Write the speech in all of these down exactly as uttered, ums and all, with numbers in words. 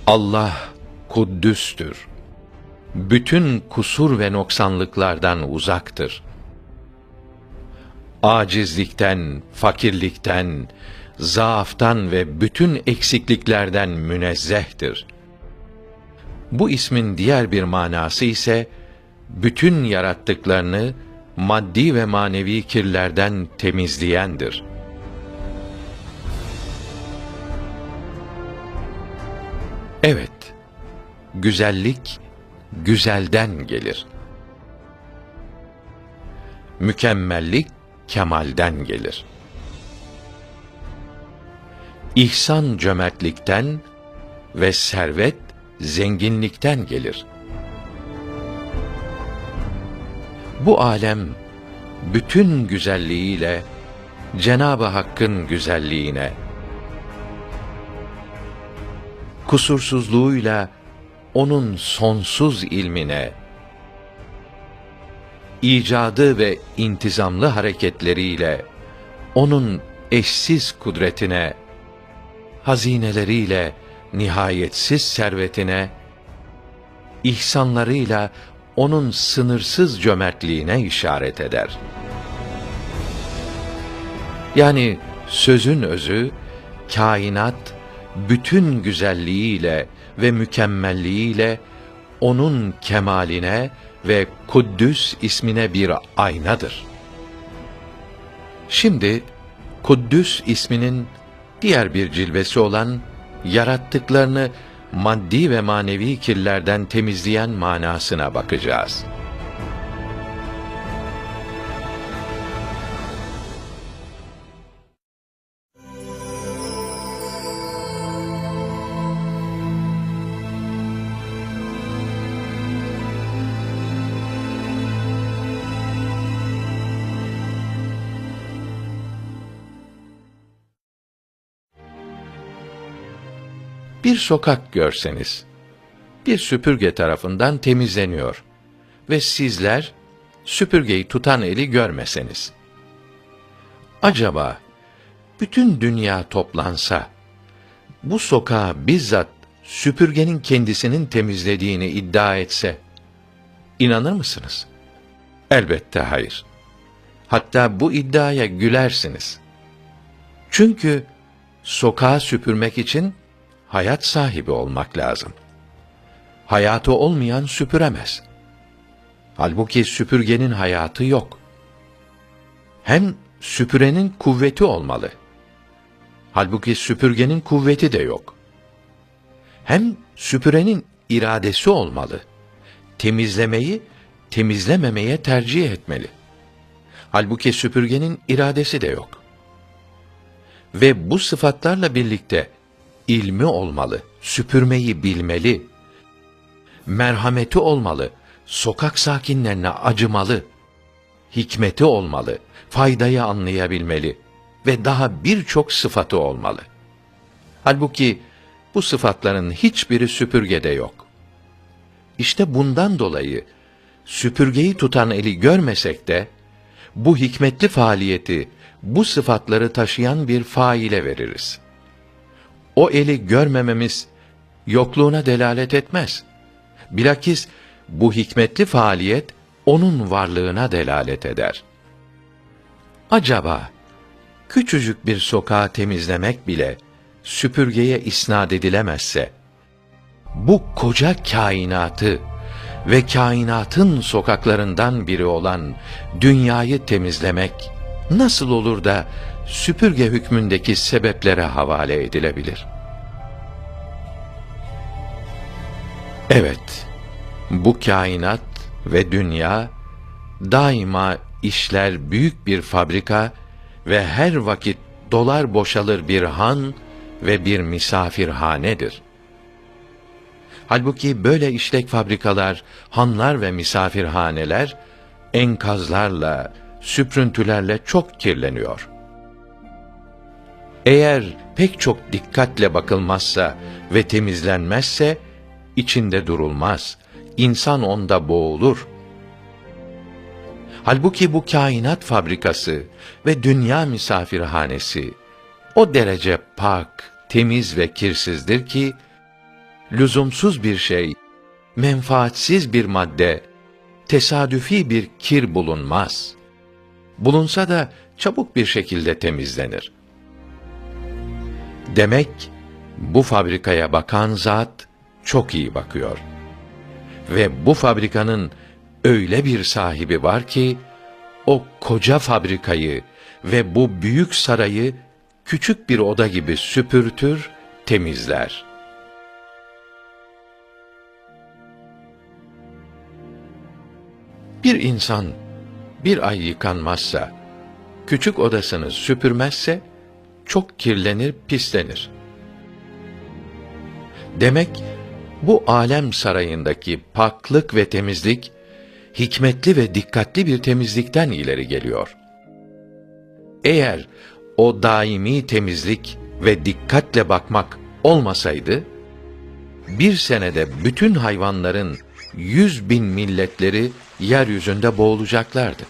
Allah kuddüstür. Bütün kusur ve noksanlıklardan uzaktır. Acizlikten, fakirlikten, zaaftan ve bütün eksikliklerden münezzehtir. Bu ismin diğer bir manası ise bütün yarattıklarını maddi ve manevi kirlerden temizleyendir. Evet, güzellik güzelden gelir. Mükemmellik kemalden gelir. İhsan cömertlikten ve servet zenginlikten gelir. Bu alem bütün güzelliğiyle Cenab-ı Hakk'ın güzelliğine, kusursuzluğuyla Onun sonsuz ilmine, icadı ve intizamlı hareketleriyle Onun eşsiz kudretine, hazineleriyle nihayetsiz servetine, ihsanlarıyla Onun sınırsız cömertliğine işaret eder. Yani sözün özü, kainat bütün güzelliğiyle ve mükemmelliğiyle Onun kemaline ve Kuddüs ismine bir aynadır. Şimdi Kuddüs isminin diğer bir cilvesi olan yarattıklarını maddi ve manevi kirlerden temizleyen manasına bakacağız. Bir sokak görseniz, bir süpürge tarafından temizleniyor ve sizler süpürgeyi tutan eli görmeseniz. Acaba bütün dünya toplansa, bu sokağı bizzat süpürgenin kendisinin temizlediğini iddia etse, inanır mısınız? Elbette hayır. Hatta bu iddiaya gülersiniz. Çünkü sokağı süpürmek için hayat sahibi olmak lazım. Hayatı olmayan süpüremez. Halbuki süpürgenin hayatı yok. Hem süpürenin kuvveti olmalı. Halbuki süpürgenin kuvveti de yok. Hem süpürenin iradesi olmalı. Temizlemeyi, temizlememeye tercih etmeli. Halbuki süpürgenin iradesi de yok. Ve bu sıfatlarla birlikte ilmi olmalı, süpürmeyi bilmeli, merhameti olmalı, sokak sakinlerine acımalı, hikmeti olmalı, faydayı anlayabilmeli ve daha birçok sıfatı olmalı. Halbuki bu sıfatların hiçbiri süpürgede yok. İşte bundan dolayı süpürgeyi tutan eli görmesek de, bu hikmetli faaliyeti, bu sıfatları taşıyan bir faile veririz. O eli görmememiz yokluğuna delalet etmez. Bilakis bu hikmetli faaliyet onun varlığına delalet eder. Acaba küçücük bir sokağı temizlemek bile süpürgeye isnat edilemezse, bu koca kainatı ve kainatın sokaklarından biri olan dünyayı temizlemek nasıl olur da süpürge hükmündeki sebeplere havale edilebilir? Evet, bu kainat ve dünya daima işler büyük bir fabrika ve her vakit dolar boşalır bir han ve bir misafirhanedir. Halbuki böyle işlek fabrikalar, hanlar ve misafirhaneler enkazlarla, süprüntülerle çok kirleniyor. Eğer pek çok dikkatle bakılmazsa ve temizlenmezse, içinde durulmaz, insan onda boğulur. Halbuki bu kainat fabrikası ve dünya misafirhanesi o derece pak, temiz ve kirsizdir ki, Lüzumsuz bir şey, menfaatsiz bir madde, tesadüfi bir kir bulunmaz. Bulunsa da çabuk bir şekilde temizlenir. Demek, bu fabrikaya bakan zat çok iyi bakıyor. Ve bu fabrikanın öyle bir sahibi var ki, o koca fabrikayı ve bu büyük sarayı küçük bir oda gibi süpürtür, temizler. Bir insan bir ay yıkanmazsa, küçük odasını süpürmezse, çok kirlenir, pislenir. Demek, bu alem sarayındaki paklık ve temizlik, hikmetli ve dikkatli bir temizlikten ileri geliyor. Eğer o daimi temizlik ve dikkatle bakmak olmasaydı, bir senede bütün hayvanların yüz bin milletleri yeryüzünde boğulacaklardı.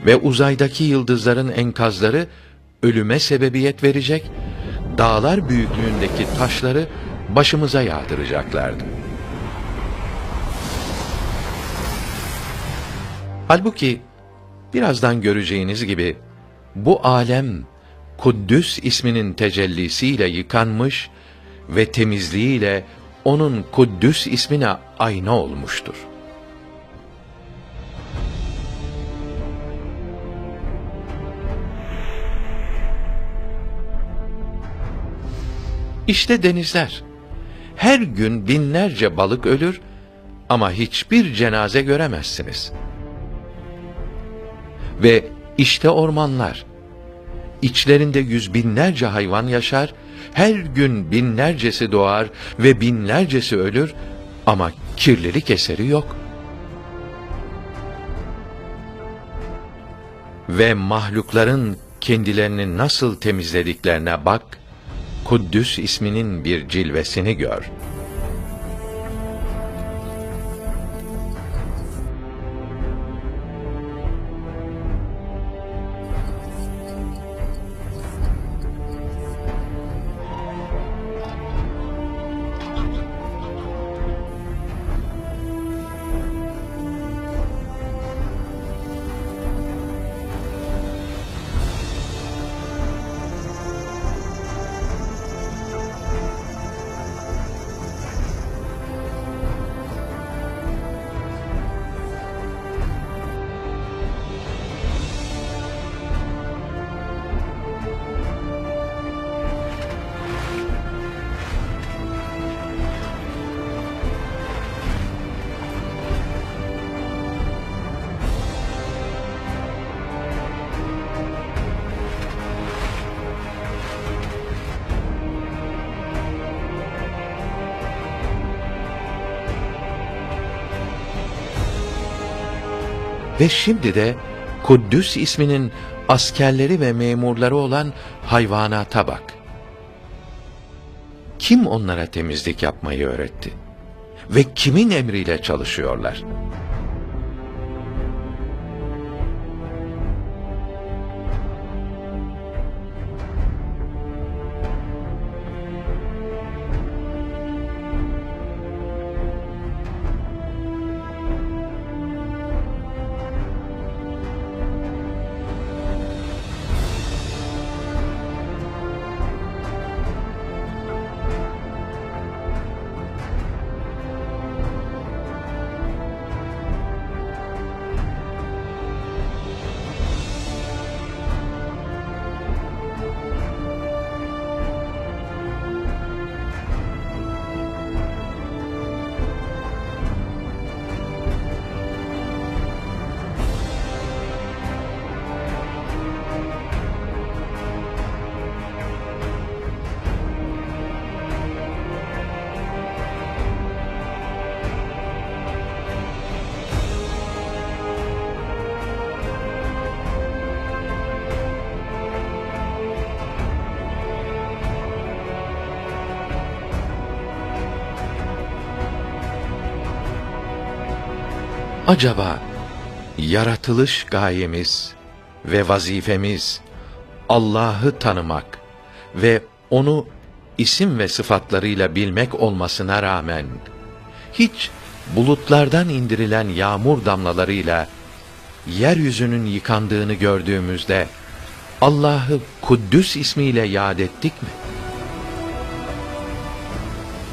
Ve uzaydaki yıldızların enkazları ölüme sebebiyet verecek, dağlar büyüklüğündeki taşları başımıza yağdıracaklardı. Halbuki birazdan göreceğiniz gibi bu alem Kuddüs isminin tecellisiyle yıkanmış ve temizliğiyle onun Kuddüs ismine ayna olmuştur. İşte denizler. Her gün binlerce balık ölür ama hiçbir cenaze göremezsiniz. Ve işte ormanlar. İçlerinde yüz binlerce hayvan yaşar, her gün binlercesi doğar ve binlercesi ölür ama kirlilik eseri yok. Ve mahlukların kendilerini nasıl temizlediklerine bak, Kuddüs isminin bir cilvesini gör. Ve şimdi de Kuddüs isminin askerleri ve memurları olan hayvanata bak. Kim onlara temizlik yapmayı öğretti? Ve kimin emriyle çalışıyorlar? Acaba yaratılış gayemiz ve vazifemiz Allah'ı tanımak ve onu isim ve sıfatlarıyla bilmek olmasına rağmen, hiç bulutlardan indirilen yağmur damlalarıyla yeryüzünün yıkandığını gördüğümüzde Allah'ı Kuddüs ismiyle yad ettik mi?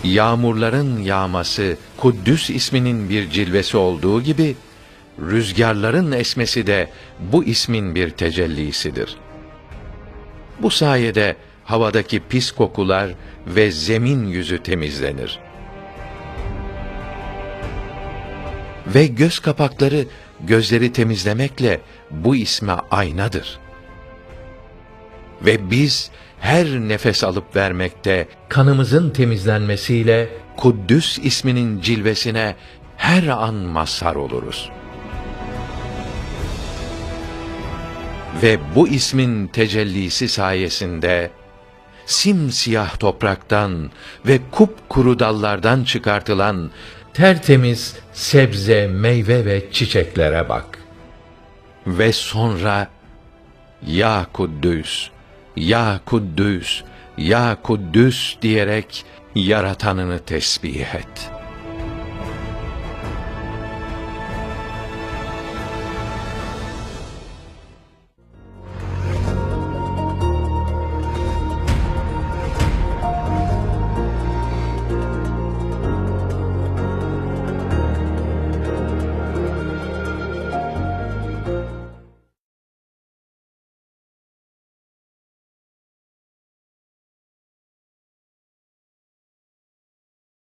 Yağmurların yağması Kuddüs isminin bir cilvesi olduğu gibi, rüzgarların esmesi de bu ismin bir tecellisidir. Bu sayede havadaki pis kokular ve zemin yüzü temizlenir. Ve göz kapakları gözleri temizlemekle bu isme aynadır. Ve biz her nefes alıp vermekte kanımızın temizlenmesiyle Kuddüs isminin cilvesine her an mazhar oluruz. Ve bu ismin tecellisi sayesinde simsiyah topraktan ve kupkuru dallardan çıkartılan tertemiz sebze, meyve ve çiçeklere bak. Ve sonra "Ya Kuddüs, ya Kuddüs, ya Kuddüs" diyerek yaratanını tesbih et.